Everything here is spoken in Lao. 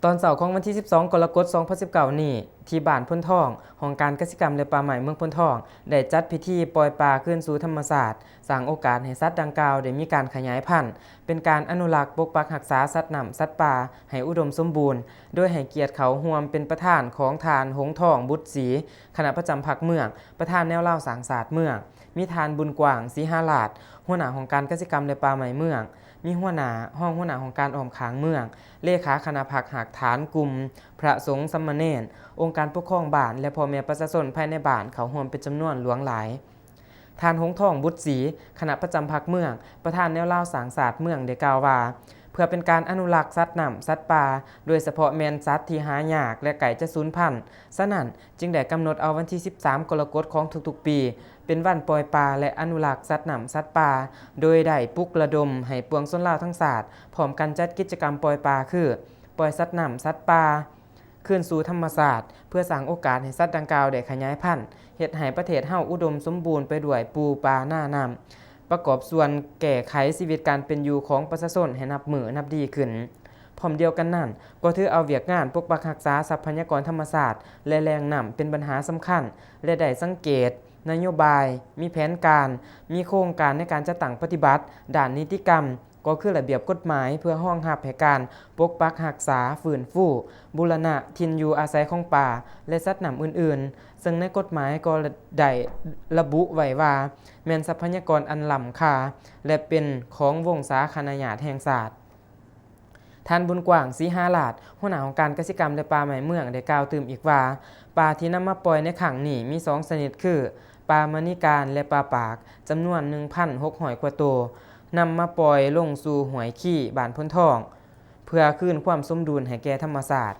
ຕອນເຊົ້າຂອງວັນທີສິບສອງ ກໍລະກົດ ສອງພັນສິບເກົ້ານີ້ ທີ່ບ້ານໂພນທອງ ຫ້ອງການກະສິກຳ ແລະ ປ່າໄມ້ເມືອງໂພນທອງ ໄດ້ຈັດພິທີປ່ອຍປາຄືນສູ່ທຳມະຊາດ, ສ້າງໂອກາດໃຫ້ສັດດັ່ງກ່າວໄດ້ມີການຂະຫຍາຍພັນ, ເປັນການອະນຸລັກປົກປັກຮັກສາສັດນ້ຳສັດປ່າໃຫ້ອຸດົມສົມບູນ, ໂດຍໃຫ້ກຽດເຂົ້າຮ່ວມເປັນປະທານຂອງທ່ານ ຫົງທອງ ບຸດສີ, ຄະນະປະຈຳພັກເມືອງ, ປະທານແນວລາວສ້າງຊາດເມືອງ, ມີທ່ານ ບຸນກວ້າງ ສີຫາລາດ, ຫົວໜ້າຫ້ອງການກະສິກຳ ແລະ ປ່າໄມ້ເມືອງ, ມີຫົວໜ້າ, ຮອງຫົວໜ້າຫ້ອງການອ້ອມຂ້າງເມືອງ, ເລຂາຄະນະພັກຮາກຖານກຸ່ມ, ພະສົງສາມະເນນ, ອົງການປົກຄອງບ້ານ ແລະ ພໍ່ແມ່ປະຊາຊົນພາຍໃນບ້ານເຂົ້າຮ່ວມເປັນຈຳນວນຫຼວງຫຼາຍ. ທ່ານ ຫົງທອງ ບຸດສີ, ຄະນະປະຈຳພັກເມືອງ, ປະທານແນວລາວສ້າງຊາດເມືອງ ໄດ້ກ່າວວ່າ, ເພື່ອເປັນການອະນຸລັກສັດນ້ຳສັດປ່າ, ໂດຍສະເພາະແມ່ນສັດທີ່ຫາຍາກ ແລະ ໃກ້ຈະສູນພັນ, ສະນັ້ນ, ຈຶ່ງໄດ້ກຳນົດເອົາວັນທີສິບສາມ ກໍລະກົດຂອງທຸກໆປີ ເປັນວັນປ່ອຍປາ ແລະ ອະນຸລັກສັດນ້ຳສັດປ່າ, ໂດຍໄດ້ປຸກລະດົມໃຫ້ປວງຊົນລາວທັງຊາດ ພ້ອມກັນຈັດກິດຈະກຳປ່ອຍປາ ຄື ປ່ອຍສັດນ້ຳສັດປ່າຄືນສູ່ທຳມະຊາດ, ເພື່ອສ້າງໂອກາດໃຫ້ສັດດັ່ງກ່າວໄດ້ຂະຫຍາຍພັນ, ເຮັດໃຫ້ປະເທດເຮົາອຸດົມສົມບູນໄປດ້ວຍປູປານານ້ຳ, ປະກອບສ່ວນແກ້ໄຂຊີວິດການເປັນຢູ່ຂອງປະຊາຊົນໃຫ້ນັບມື້ນັບດີຂຶ້ນ. ພ້ອມດຽວກັນນັ້ນ, ກໍຖືເອົາວຽກງານປົກປັກຮັກສາຊັບພະຍາກອນທຳມະຊາດ ແລະ ແຫຼ່ງນ້ຳເປັນບັນຫາສຳຄັນ ແລະ ໄດ້ສັງເກດນະໂຍບາຍ, ມີແຜນການ, ມີໂຄງການໃນການຈັດຕັ້ງປະຕິບັດດ້ານນິຕິກຳ, ກໍຄືລະບຽບກົດໝາຍ ເພື່ອຮອງຮັບໃຫ້ການປົກປັກຮັກສາ, ຟື້ນຟູ, ບູລະນະຖິ່ນຢູ່ອາໄສຂອງປາ ແລະ ສັດນ້ຳອື່ນໆ, ເຊິ່ງໃນກົດໝາຍກໍໄດ້ລະບຸໄວ້ວ່າ ແມ່ນຊັບພະຍາກອນອັນລ້ຳຄ່າ ແລະ ເປັນຂອງວົງສາຄະນະຍາດແຫ່ງຊາດ. ທ່ານ ບຸນກວ້າງ ສີຫາລາດ, ຫົວໜ້າຫ້ອງການກະສິກຳ ແລະ ປ່າໄມ້ເມືອງ ໄດ້ກ່າວຕື່ມອີກວ່າ, ປາທີ່ນຳມາປ່ອຍໃນຄັ້ງນີ້ມີສອງຊະນິດຄື ປາມະນີການ ແລະ ປາປາກ, ຈຳນວນໜຶ່ງພັນຫົກຮ້ອຍກວ່າໂຕ, ນຳມາປ່ອຍລົງສູ່ຫ້ວຍຄີ, ບ້ານໂພນທອງ, ເພື່ອຄືນຄວາມສົມດຸນໃຫ້ແກ່ທຳມະຊາດ.